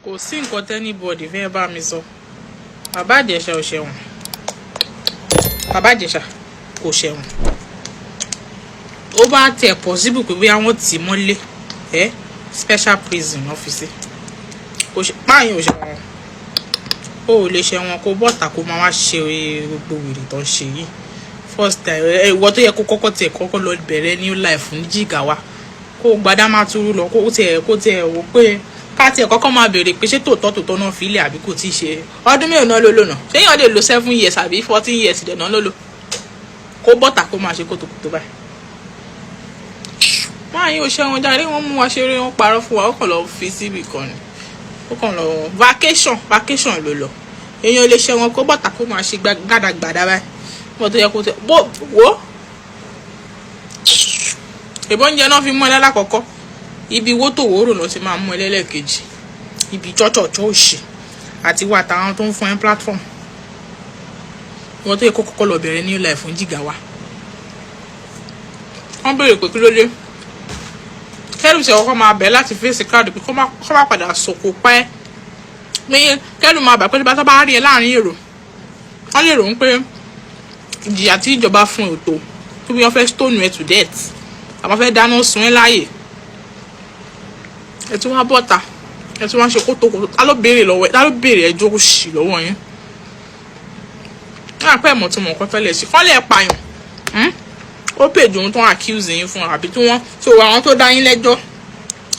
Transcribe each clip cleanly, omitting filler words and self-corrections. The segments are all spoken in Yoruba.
Kò sí nǹkan tí anybody fẹ́ bá mi sọ. Bàbá Ìjẹ̀ṣà ò ṣẹ̀wọ̀n. Bàbá Ìjẹ̀ṣà kò ṣẹ̀wọ̀n. Ó bá tẹ̀ possible pé bóyá wọ́n tì í mọ́lé ẹ́, special prison náà fi sí. Kò ṣe páàyàn, ò ṣẹ̀wọ̀n. Ó ò lè ṣẹ̀wọ̀n kó bọ́ta kó máa wá ṣe gbogbo wèrè tó ń ṣe yìí. First time ìwọ tó yẹ kó kọ́kọ́ tiẹ̀ kọ́kọ́ lọ bẹ̀rẹ̀ new life ní Jìgàwá, kó gba Dámátúrú lọ, kó tiẹ̀ wò pé ká tiẹ̀ kọ́kọ́ máa béèrè pé ṣé tòótọ́ tòótọ́ náà fi ilẹ̀ àbí kò tí ì ṣe. Ọdún mélòó náà ló lò náà? Ṣé èèyàn lè lo 7 years àbí 14 years dẹ̀ náà ló lò, kó bọ́ta kó máa ṣe kótókótó báyìí? Wọ́n àyìn ò ṣẹ́wọ̀n jáde. Wọ́n mú wa ṣeré, wọ́n parọ́ fún wa. Ó kàn lọ fi síbì kan ni, ó kàn lọ vacation. Vacation ló lọ. Èèyàn lè ṣẹ̀wọ̀n kó bọ́ta kó máa ṣe gbàdàgbàdà báyìí. Wọ́n tó yẹ kó tẹ bó wò ìbọn oúnjẹ náà fi mú ẹ lálákọ̀ọ́kọ́, ibi wótò wóró ló ti máa mú ẹ lẹ́lẹ́kejì, ibi chọ́chọ̀chọ́ òṣì àti wà táwọn tó ń fún ẹ platform. Wọ́n tó yẹ kó kọ́kọ́ lọ bẹ̀rẹ̀ new life fún Jìgàwá. Wọ́n béèrè pé kí ló dé kẹ́rù ṣe kọ́kọ́ máa bẹ̀ láti face crowd, pé kó má padà sòkò pẹ́, pé kẹ́rù máa bà pé tó bá rí ẹ láàrin èrò, wọ́n lè rò ó pé ìjìyà tí ìjọba fún ẹ ò tó, tó bí wọ́n fẹ́ stone ẹ to death, àwọn fẹ́ dáná sun ẹ láàyè. Ẹ tún wá bọ́ta, ẹ tún wá ṣe kótókótó. Ta ló béèrè lọ́wọ́ ẹ? Ta ló béèrè ẹjọ́ òṣì lọ́wọ́ yín? Ní àpẹ́ ìmọ̀ tí mo kọ́ tẹ́lẹ̀ sí kọ́ lè pààyàn, ó pè ju ohun tó ń accuse yín fún, àbí tí wọ́n so àwọn tó dá yín lẹ́jọ́,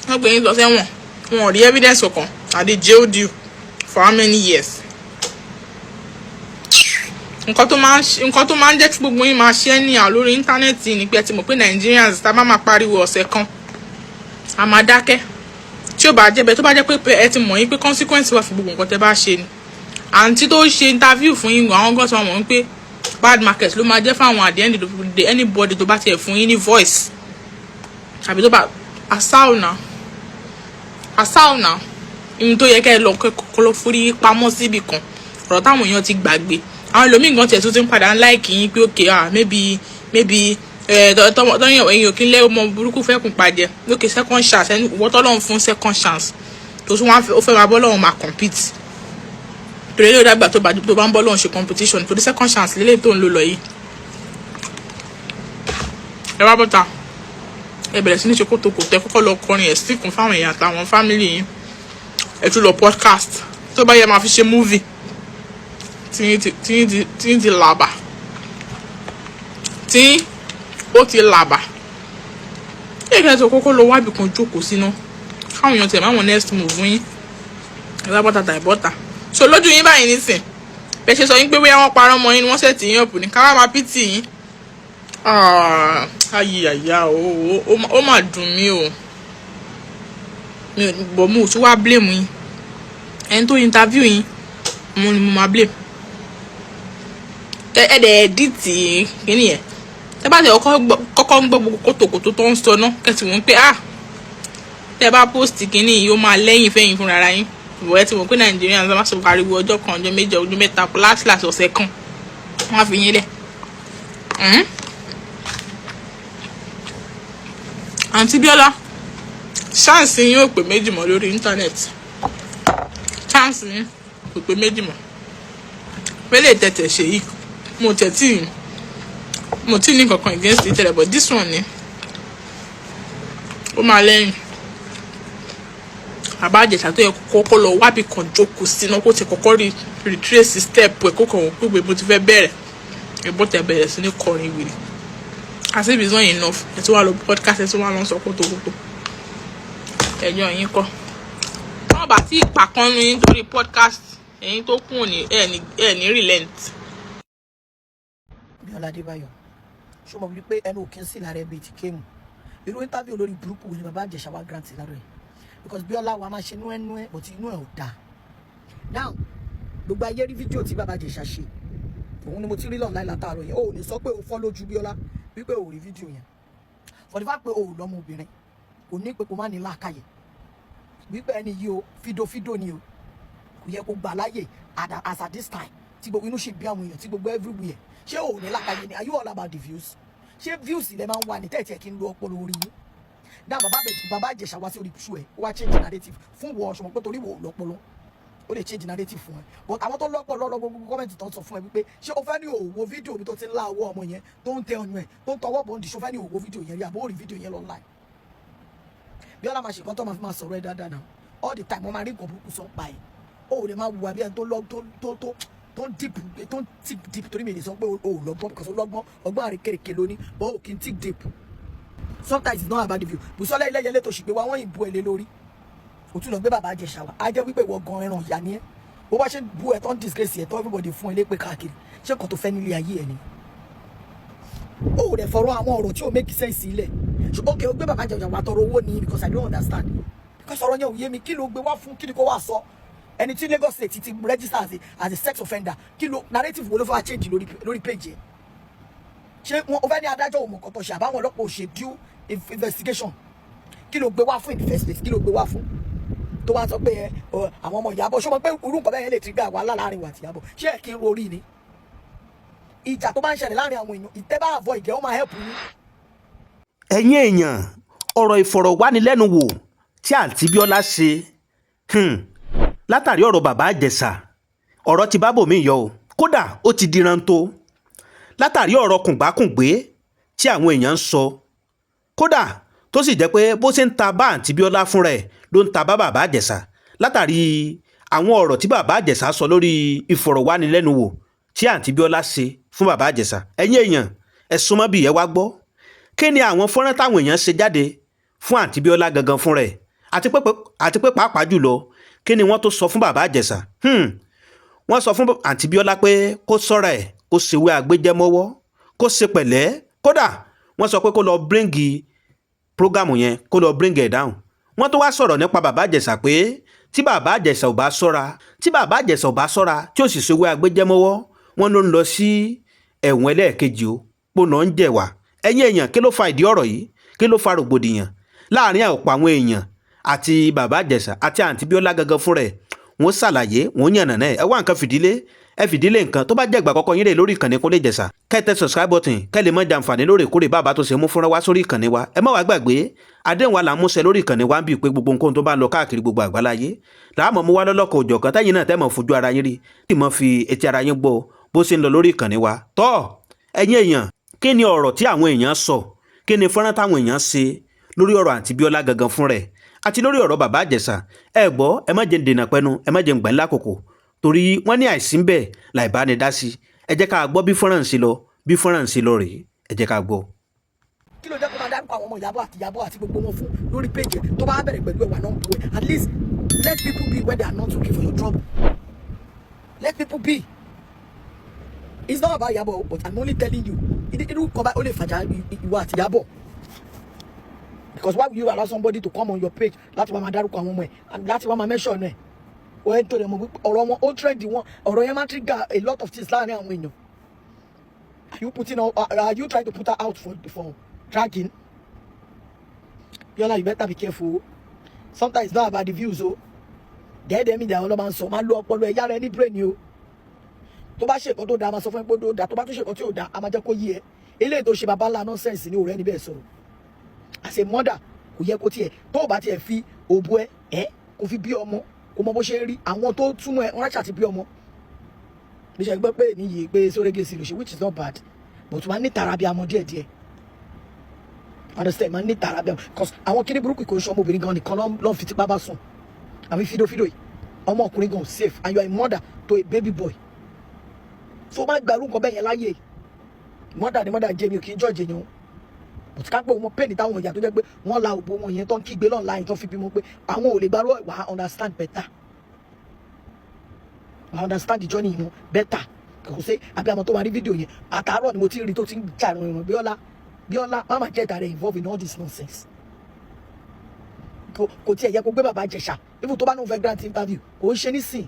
wọ́n gbé yín lọ sẹ́wọ̀n, wọn ò rí evidence kankan, and they jailed you for how many years? Nǹkan tó máa ń jẹ́ kí gbogbo yín máa ṣe é ní à lórí íńtánẹ́ẹ̀tì ni pé ẹ ti mọ̀ pé Nigerians, tá a bá máa pariwo ọ̀sẹ̀ kan, a máa dákẹ́. Tí ó bá jẹ́ bẹ́ẹ̀, tó bá jẹ́ pé ẹ ti mọ̀ yín pé consequence wà fún gbogbo nǹkan tẹ́ bá ṣe ni, àǹtí tó ṣe interview fún yín, àwọn gan sọ wọ́n pé bad market ló máa jẹ́ fáwọn at the end of the day. Anybody tó bá tiẹ̀ fún yín ní voice àbí tó bá asao na asao na ihun tó yẹ kẹ́ ẹ lọ kọ́kọ́ lọ forí pamọ́ síbì kan, ọ̀rọ̀ táwọn èèyàn ti gbàgbé, àwọn ẹlòmíì gan tiẹ̀ tó ti ń padà ń like yín pé okay, ah, maybe tọ́yàn èèyàn kí n lé ọmọ burúkú fẹ́ kùn pàjẹ́ lókè. Second chance, ẹni wọ́n tọ́lọ́run fún second chance tó tún wọ́n fẹ́ máa bọ́ lọ́run máa compete, torí eléyìí dàgbà tó bá ń bọ́ lọ́run ṣe competition, torí second chance lélẹ́yìí tó ń lò lọ yìí. Ẹ wá bọ́ta, ẹ bẹ̀rẹ̀ sí ní ṣe kótókòtò. Ẹ kọ́kọ́ lọ kọrin ẹ̀sìn kún fáwọn èèyàn àtàwọn family yín. Ẹ tún lọ podcast, tó bá yẹ máa fi ṣe movie. Tí yín ti làbà, tí ó ti làbà ẹ kẹ́ ẹ tó kọ́kọ́ lọ wábì kan jókòó síná, káwọn èèyàn tẹ̀ máwọn next move yín. Ẹ bá bọ́ta tàì bọ́ta so lójú yín báyìí nísìn, bẹ́ẹ̀ ṣe sọ yín pé bóyá wọ́n parọ́ mọ́ yín ni wọ́n set yín up ní káwá máa pity yín. Ayé àyà o, ó mà dùn mí o. Mi ò bọ̀, mo ò tún wá blame yín. Ẹni tó interview yín mo ni mo máa blame. Ẹ dẹ̀ edit kíní yẹn. Tẹ́ bá tẹ kọ́kọ́ ń gbọ́ gbogbo kótókótó tó ń sọ náà, kẹ́tì wọ́n pé, ah, tẹ́ bá post kíní yìí, ó máa lẹ́yìn fẹ́yìn fúnra ara yín. Ìwọ ẹ ti mọ̀ pé Nigerians máa sọ pariwo ọjọ́ kan, ọjọ́ 2, ọjọ́ 3, last last ọ̀sẹ̀ kan, wọ́n á fi yín lẹ̀. Àǹtí Bíọ́lá, chance yín ò pé méjì mọ́ lórí íńtánẹ́ẹ̀tì. Chance yín kò pé méjì mọ́. Pélé tẹ̀tẹ̀ ṣe yìí, mo tẹ̀ tí mo tí ní kankan against it tẹ́lẹ̀, but this one ni ó máa lẹ́yìn. Bàbá Ìjẹ̀ṣà tó yẹ kó kọ́kọ́ lọ wábì kan jókòó sínú, kó ti kọ́kọ́ rí retrace step ẹ̀, kó kàn wọ́n pé mo ti fẹ́ bẹ̀rẹ̀ ìbọn tẹ̀, bẹ̀rẹ̀ sí ní kọrin wèrè. As if it's not enough, ẹ tún wá lọ podcast, ẹ tún wá lọ sọ kótókótó. Ẹjọ́ yín kọ́, wọ́n bá tí ìpàkánnu yín torí podcast, ẹ̀yin tó kù ní ẹ̀ ní relent. Bíọ́lá Adébáyọ̀, ṣó mọ̀ wípé ẹnu òkè ń sì lára ẹbí ti kéwù? Irú interview lórí burúkú ni bàbá Ìjẹ̀ṣà wá grant lára ẹ̀? Because Bíọ́lá wa máa ṣe inú ẹnu ẹ, but inú ẹ ò dáa. Now, gbogbo ayé rí fídíò tí bàbá Ìjẹ̀ṣà ṣe, òun ni mo ti rí online látàárọ̀ yẹn. O ò lè sọ pé o fọ́ lójú, Bíọ́lá, wípé o ò rí fídíò yẹn. For the fact pé o ò lọ́mọ obìnrin, kò ní pé kò má ní làákàyè wípé ẹni yìí o, fídófídó ni o, kò yẹ kó gbà láàyè as at this time tí gbogbo inú ṣe bí àwọn èèyàn tí gbogbo everywhere. Ṣé o ò ní làákàyè ni? Are you all about the views? Ṣé views ilẹ̀ máa ń wà ní tẹ̀tẹ̀ kí n lo ọpọlọ orí yín? Náà bàbá bàbá Ìjẹ̀ṣà wá sí orí show ẹ̀, ó wá change narrative fún wọ ọ̀ṣọ́mọ pé torí wò ó lọ́pọlọ, ó lè change narrative fún ẹ. But àwọn tó lọ́pọlọ lọ, gbogbo comment tó ń sọ fún ẹ wípé, ṣé o fẹ́ ní òwò fídíò mi tó ti ń lá owó ọmọ yẹn, tó ń tẹ ọyàn ẹ, tó ń tọwọ́ bọ̀ ń di? Ṣé o fẹ́ ní òwò fídíò yẹn rí, àbó rí fídíò yẹn lọ online? Bíọ́lá máa ṣe nǹkan tó máa fi máa sọ̀rọ̀ ẹ dáadáa náà. All the time, wọ́n máa rí nǹkan burúkú sọ pa ẹ̀. O ò lè máa wùwà bí ẹni tó lọ tó ń deep, tó ń think deep, torí mi lè sọ pé o ò lọ́gbọ́n, because o lọ́gbọ́n, ọgbọ́n àrékèrèké lóní, but o kì í think deep. Sometimes it's not about the view. Bùsọ́lá Ẹlẹ́yẹlé tó sì gbé wa, wọ́n ìbú ẹ lé lórí, o tún lọ gbé bàbá Ìjẹ̀ṣà wá. Á jẹ́ wípé ìwọ gan, ẹran ìyá ni ẹ́. Bó bá ṣe bú ẹ tó ń disgrace ẹ tó, everybody fún ẹ lépè káàkiri, ṣé nǹkan tó fẹ́ nílé ayé ẹ ni? O ò dẹ̀ fọ̀rọ̀ àwọn ọ̀rọ̀ tí ò make sense sílẹ̀. Ok, o gbé bàbá Ìjẹ̀ṣà wá tọrọ owó ni, because I don't understand, because ọ̀rọ̀ yẹn ò yé mi. Kí ló gbé wá fún? Kí ni kó wá sọ? Ẹni tí Lagos State ti register as a sex offender, kí ló narrative wo ló fẹ́ wá change lórí page yẹn? Ṣé wọn o fẹ́ ní adájọ́ òmò kan tó ṣe, àbáwọn ọlọ́pàá ò ṣe due investigation? Kí ló gbé wá fún in the first place? Kí ló gbé wá fún tó wá sọ pé ẹ àwọn ọmọ Ìyábọ̀? Ṣó mọ̀ pé irú nǹkan bẹ́ẹ̀ yẹn lè trigger wàhálà láàrin wa àti Ìyábọ̀? Ṣé ẹ kí n rorí ni ìjà tó bá ń ṣẹlẹ̀ láàrin àwọn èèyàn, ìtẹ́ bá avoid ẹ̀, ó máa help yín. Ẹ̀yin èèyàn, ọ̀rọ̀ ìfọ̀rọ̀wánilẹ́nuwò tí àǹtí Bíọ́lá ṣe látàrí ọ̀rọ̀ bàbá Ìjẹ̀ṣà, ọ̀rọ̀ ti bá bòmí yọ o. Kódà ó ti di rántó látàrí ọ̀rọ̀ kùngbákùngbé tí àwọn èèyàn ń sọ, kódà tó sì jẹ́ pé bó ṣe ń ta bá àǹtí Bíọ́lá fúnra ẹ̀ ló ń ta bá bàbá Ìjẹ̀ṣà, látàrí àwọn ọ̀rọ̀ tí bàbá Ìjẹ̀ṣà sọ lórí ìfọ̀rọ̀wánilẹ́nuwò tí àǹtí Bíọ́lá ṣe fún bàbá Ìjẹ̀ṣà. Ẹ̀yin èèyàn, ẹ súnmọ́ bí ẹ wá gbọ́ kí ni àwọn fọ́nrán táwọn èèyàn ṣe jáde fún àǹtí Bíọ́lá gangan fúnra ẹ̀, àti pé pàápàá jùlọ, kí ni wọ́n tó sọ fún bàbá Ìjẹ̀ṣà. Wọ́n sọ fún àǹtí Bíọ́lá pé kó sọ́ra ẹ̀, kó ṣèwé àgbéjẹmọ́wọ́, kó ṣe pẹ̀lẹ́. Kódà wọ́n sọ pé kó lọ bring program yẹn, kó lọ bring ẹ̀ down. Wọ́n tó wá sọ̀rọ̀ nípa bàbá Ìjẹ̀ṣà pé tí bàbá Ìjẹ̀ṣà ò bá sọ́ra, tí bàbá Ìjẹ̀ṣà ò bá sọ́ra, tí ò sì ṣèwé àgbéjẹmọ́wọ́, wọ́n ló ń lọ sí ẹ̀wọ̀n ẹlẹ́ẹ̀kejì o, pọnà ń jẹ̀wà. Ẹ̀yin èèyàn, kí ló fa ìdí ọ̀rọ̀ yìí? Kí ló fa rògbòdìyàn láàrin ọ̀pọ̀ àwọn èèyàn àti bàbá Ìjẹ̀ṣà àti àǹtí Bíọ́lá gangan fúnra ẹ̀? Wọ́n ṣàlàyé, wọ́n yànnà náà. Ẹ wá nǹkan fìdílé, ẹ fìdílé nǹkan. Tó bá jẹ́ ìgbà àkọ́kọ́ yín rè lórí ìkànnì Kúnlé Ìjẹ̀ṣà, kẹ́ tẹ subscribe button, kẹ́ lè mọ jàǹfààní lóòrèkóòrè bàbá tó ṣe mú fúnra wá sórí ìkànnì wa. Ẹ má wàá gbàgbé àdéhùn wa là ń múṣẹ lórí ìkànnì wa ń bì pé gbogbo nǹkan tó bá ń lọ káàkiri gbogbo àgbáláyé làá mú wá lọ́lọ́kọ̀ òjọ̀kan, tẹ́yìn náà tẹ́ mọ̀ fojú ara yín rí, tí mọ̀ fi etí ara yín gbọ́ bó ṣe ń lọ lórí ìkànnì wa. Tọ́ ẹ̀yin èèyàn, kí ni ọ̀rọ̀ tí àwọn èèyàn sọ? Kí ni fọ́nrán táwọn èèyàn ṣe lórí ọ̀rọ̀ àǹtí Bíọ́lá gangan fún rẹ̀ àti lórí ọ̀rọ̀ bàbá Ìjẹ̀ṣà? Ẹ gbọ́, ẹ má jẹ́ ń dènà pẹ́nu, ẹ má jẹ́ ń gbà ńlá kòkò, torí wọ́n ní àìsí ń bẹ̀ láì bá ní dá sí. Ẹ jẹ́ ká gbọ́ bí fọ́nrán ń ṣe lọ, bí fọ́nrán ń ṣe lọ rèé. Ẹ jẹ́ ká gbọ́. Kí ló jẹ́ kó máa dárúkọ àwọn ọmọ Ìyábọ̀ àti Ìyábọ̀ àti gbogbo wọn fún lórí page ẹ̀? Tó bá bẹ̀rẹ̀ pẹ̀lú ẹwà náà bu ẹ̀. At least let people be when they are not looking for your trouble. Let people be. It's not about Ìyábọ̀, but I'm only telling you, irú kan bá ó lè fàjà ìwọ àti Ìyábọ̀, because why will you allow somebody to come on your page láti wá máa dárúkọ àwọn ọmọ ẹ̀ and láti wá máa mention ẹ̀? O ẹ̀ ń tó rẹ̀ mọ̀ wípé ọ̀rọ̀ wọn ó trend wọn, ọ̀rọ̀ yẹn máa trigger a lot of things láàrin àwọn èèyàn. Are you trying to put her out for dragging? Biola, you better be careful. Sometimes it's not about the views o. Dẹ́ẹ̀dẹ́ mi dẹ̀, àwọn ọlọ́mọ sọ máa lo ọpọlọ ẹ̀, yára ẹ ní brain ni o. Tó bá ṣe nǹkan tó dáa, máa sọ fún ẹ pé ó dáa. Tó bá tún ṣe nǹkan tí ò dáa, a máa jẹ́ kó yí ẹ. Eléyìí tó ṣe, bàbá ńlá nonsense ni. Òrẹ́ níbẹ̀ sọ̀rọ̀ as a mother, kò yẹ kó tiẹ̀ tó o bá tiẹ̀ fi òbú ẹ ẹ kó fi bí ọmọ, kó mọ bó ṣe ń rí àwọn tó túmọ̀ ẹ. Wọ́n ráṣà ti bí ọmọ bí ṣe gbọ́ pé níyì pé surrogacy ló ṣe, which is not bad, but máa ní tara bí amọ díẹ̀díẹ̀. Understand? Máa ní tara bí amọ, cause àwọn kíní burúkú kò ń ṣe ọmọbìnrin gan nìkan ló ń fi tipá bá sùn àbí fídófídó yìí. Ọmọkùnrin gan safe, and you are a mother to a baby boy, so má gbàrú nǹkan bẹ́ẹ̀ yẹn láyè. Mother ni mother jẹ́, mi ò kì í judge èèyàn, but ká pé wọn pain táwọn ìyá tó jẹ́ pé wọ́n la òbó wọn yẹn tó ń kígbe online tó fi bímọ pé àwọn ò lè gbàrú, wà á understand better, wà á understand the journey wọn better. Kò sí àbí àwọn tó máa rí fídíò yẹn, àtàárọ̀ ni mo ti rí tó ti ń jà ìrìn. Bíọ́lá, Bíọ́lá, má máa jẹ́ ìtàrẹ̀ involved in all this nonsense. Kò tiẹ̀ yẹ kó gbé bàbá Ìjẹ̀ṣà. Even tó bá ní òun fẹ́ grant interview, kò ń ṣe nísìn.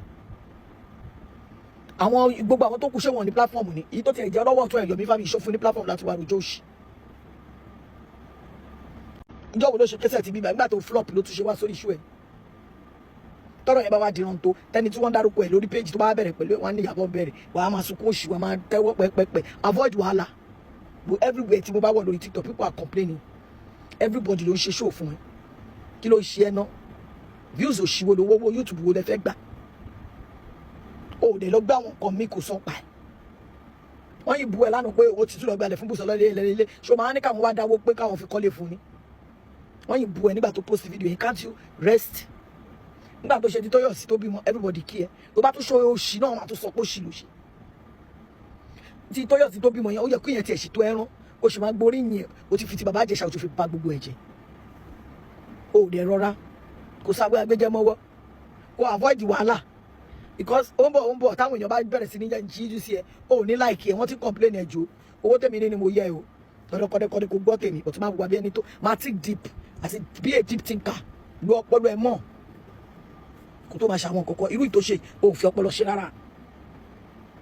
Àwọn gbogbo àwọn tó kù, ṣé wọn ní platform ni? Èyí tó tiẹ̀ jẹ́ ọlọ́wọ́ ọ̀tún ẹ̀yọ̀ mi fámi ìṣòfin ní platform láti wá rojọ́ òṣì. Ìjọ wo ló ṣe kẹsẹ̀ tí bíbá nígbà tó flop ló tún ṣe wá sórí iṣu ẹ̀? Tọ́rọ̀ yẹn bá wá diran tó tẹni tí wọ́n dárúkọ ẹ̀ lórí page, tó bá bẹ̀rẹ̀ pẹ̀lú wọn ní Ìyábọ̀ bẹ̀rẹ̀, wàá máa sunkún òṣì, wàá máa tẹ́wọ́ pẹ́pẹ́pẹ́. Avoid wàhálà. But everywhere tí mo bá wọ̀ lórí TikTok, people are complaining. Everybody ló ń ṣe show fún ẹ. Kí ló ń ṣe ẹ ná? Views òṣìwò lówó owó YouTube wo lẹ fẹ́ gbà? O ò dẹ̀ lọ gbé àwọn nǹkan mi kò sọ pa ẹ̀. Wọ́n yìí bu ẹ lánàá pé owó títún lọ gbalẹ̀ fún Bùsọ̀lá lélẹ́lẹ́lẹ́. Ṣé o máa ní káwọn wá dáwó pé káwọn fi kọ́lé fún ni? Wọ́n yìí bu ẹ nígbà tó post video yẹn. Can't you rest? Nígbà tó ṣe ti Tóyọ̀sí tó bímọ, everybody kí ẹ. Tó bá tún ṣe òṣì náà, wọ́n á tún sọ pé òṣì ló ṣe. Ti Tóyọ̀sí tó bímọ yẹn, ó yẹ kí yẹn tiẹ̀ ṣètò ẹran kó sì máa gborí yẹn. O ti fi ti bàbá Ìjẹ̀ṣà, o ti fi ba gbogbo ẹ̀ jẹ́. O ò dẹ̀ rọra kò sáwé agbẹjẹ mọ́wọ́, kò avoid wàhálà, because ó ń bọ̀, ó ń bọ̀. Táwọn èèyàn bá bẹ̀rẹ̀ sí ní jíjú sí ẹ, o ò ní like ẹ. Wọ́n ti complain ẹ jù. Owó tèmi ní ni mo yẹ o. Lọ́dọ̀ kọ́dẹ́kọ́dẹ́ kò gbọ́ tèmi, o ti máa wà bí ẹni tó máa think deep àti be a deep thinker. Lu ọpọlọ ẹ mọ̀ kó tó máa ṣe àwọn kọ̀ọ̀kan. Irú ìtòṣe, o ò fi ọpọlọ ṣe rárá,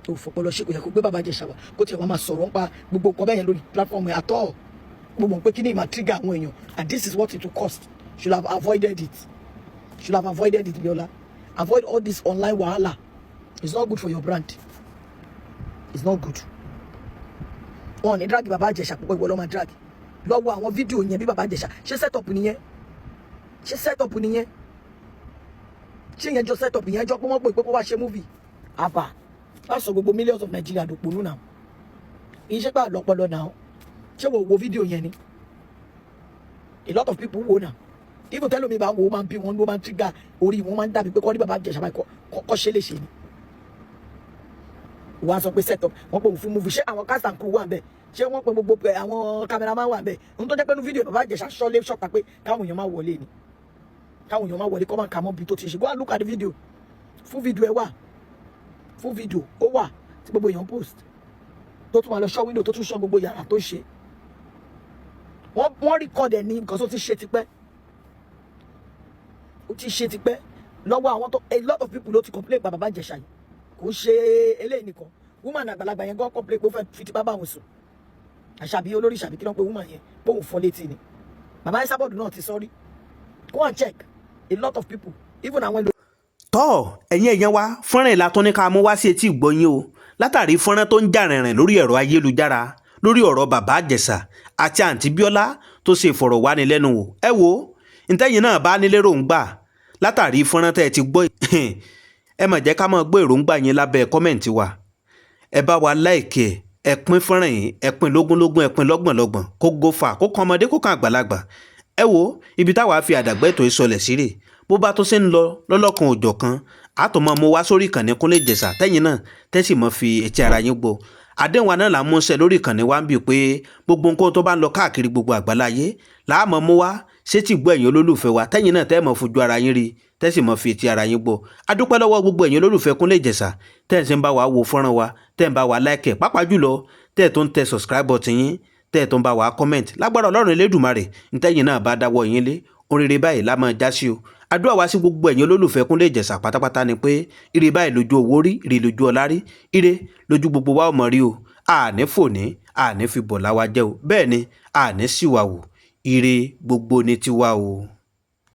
o ò fọpọlọ ṣe. Kò yẹ kó gbé bàbá Ìjẹ̀ṣà wá, kó tiẹ̀ wá máa sọ̀rọ̀ nípa gbogbo nǹkan bẹ́ẹ̀ yẹn lórí platform ẹ̀ àtọ́. Gbogbo pé kí ni ìmà trigger àwọn èèyàn, and this is what it will cost. Should have avoided it, should have avoided it. Biola, avoid all this online wahala. It's not good for your brand, it's not good. Wọn ò ní drag bàbá Ìjẹ̀ṣà púpọ̀, ìwọ ló máa drag lọ́wọ́ àwọn fídíò yẹn. Bí bàbá Ìjẹ̀ṣà ṣe set up nìyẹn, ṣe set up nìyẹn, ṣé yẹn jọ set up yẹn jọ pé wọ́n pè pé kó wá ṣe movie àbá? Má sọ gbogbo millions of Nigeria dòpònú náà. Iṣẹ́ pé àlọ́pọlọ náà. Ṣé wo wo fídíò yẹn ni? A lot of people wo náà. Even tẹ́lómi bá wo, ó máa ń bí wọn, ló máa ń trigger orí wọn, máa ń dàbí pé kọ́ ní bàbá Ìjẹ̀ṣà báyìí kọ́ ṣe lè ṣe ni. Wọ́n á sọ pé set up wọ́n pè fún movie. Ṣé àwọn cast and crew wà ń bẹ̀? Ṣé wọ́n pe gbogbo pé àwọn cameraman wà ń bẹ̀? Ohun tó jẹ́ pé ní fídíò, bàbá Ìjẹ̀ṣà ṣọ́lé ṣọ́ta pé káwọn èèyàn máa wọlé ni, káwọn èèyàn máa wọlé, kọ́ máa kà mọ́ bí tó ti ṣe. Go and look at the video. Full video ẹ wà, full video ó wà tí gbogbo èèyàn post, tó tún máa lọ ṣọ́ window, tó tún ṣọ́ gbogbo yàrá tó ṣe. Wọ́n record ẹ̀ ní nǹkan tó ti ṣe tipẹ́, ó ti ṣe tipẹ́ lọ́wọ́ àwọn tó. A lot of people ló ti complain pa bàbá Ìjẹ̀ṣà yìí. Kò ń ṣe eléyìí nìkan. Woman àgbàlagbà yẹn gan complain pé ó fẹ́ fi tipá bá òun sùn. Àṣàbí olórí ṣàbí kí ló ń pe woman yẹn, pé òun fọ́ létí ni. Bàbá Esabod náà ti sọrí. Go and check. A lot of people, even àwọn ẹlò. Tọ́ ẹ̀yin èèyàn wa, fọ́nrán ìlà tó ní ká mú wá sí etí ìgbọ́yín o, látàrí fọ́nrán tó ń jà rìnrìn lórí ẹ̀rọ ayélujára lórí ọ̀rọ̀ bàbá Ìjẹ̀ṣà àti àǹtí Bíọ́lá tó ṣe ìfọ̀rọ̀wánilẹ́nuwò. Ẹ wo ntẹ́yìn náà bá nílé èròǹgbà látàrí fọ́nrán tẹ́ ẹ ti gbọ́, ẹ má jẹ́ ká máa gbọ́ èròǹgbà yín lábẹ́ comment wa. Ẹ bá wa like ẹ, ẹ pín fọ́nrán yìí, ẹ pín lógúnlógún, ẹ pín lọ́gbọ̀nlọ́gbọ̀n, kó gófà, kó kan ọmọdé, kó kan àgbàlagbà. Ẹ wo ibi táwa fi àdàgbẹ́ ètò ìsọlẹ̀ sí rè. Bó bá tó ṣe ń lọ lọ́lọ́kan òjọ̀kan, àtọ̀ mọ́ wá sórí ìkànnì Kúnlé Ìjẹ̀ṣà, tẹ́yìn náà tẹ́sí mọ́ fi etí ara yín gbọ́. Àdéhùn wa náà là ń múṣẹ lórí ìkànnì wa ń bì pé gbogbo nǹkan tó bá ń lọ káàkiri gbogbo àgbáláyé làá mọ̀ mú wá sétí gbọ́ ẹ̀yin olólùfẹ́ wa, tẹ́yìn náà tẹ́ mọ̀ fojú ara yín rí, tẹ́sí mọ̀ fi etí ara yín gbọ́. Adúpẹ́ lọ́wọ́ gbogbo ẹ̀yin olólùfẹ́ Kúnlé Ìjẹ̀ṣà tẹ́ ẹ̀ ṣe ń bá wa wo fọ́nrán wa, tẹ́ ẹ̀ ń bá wa like, pàápàá jùlọ tẹ́ ẹ̀ tó ń tẹ subscribe button yín, tẹ́ ẹ̀ tó ń bá wa comment. Lágbára Ọlọ́run Elédùmarè, ntẹ́yìn náà bá dáwọ́ yín lé, oríire báyìí la máa já sí o. Àdúrà wa sí gbogbo ẹ̀yin olólùfẹ́ Kúnlé Ìjẹ̀ṣà pátápátá ni pé ire báyìí lójú owó rí, ire lójú ọlá rí, ire lójú gbogbo wa ò mọ̀ rí o. Àní fòní, àní fi bọ̀ láwa jẹ́ o. Bẹ́ẹ̀ ni àní síwà wò. Ire gbogbo ní tiwa o.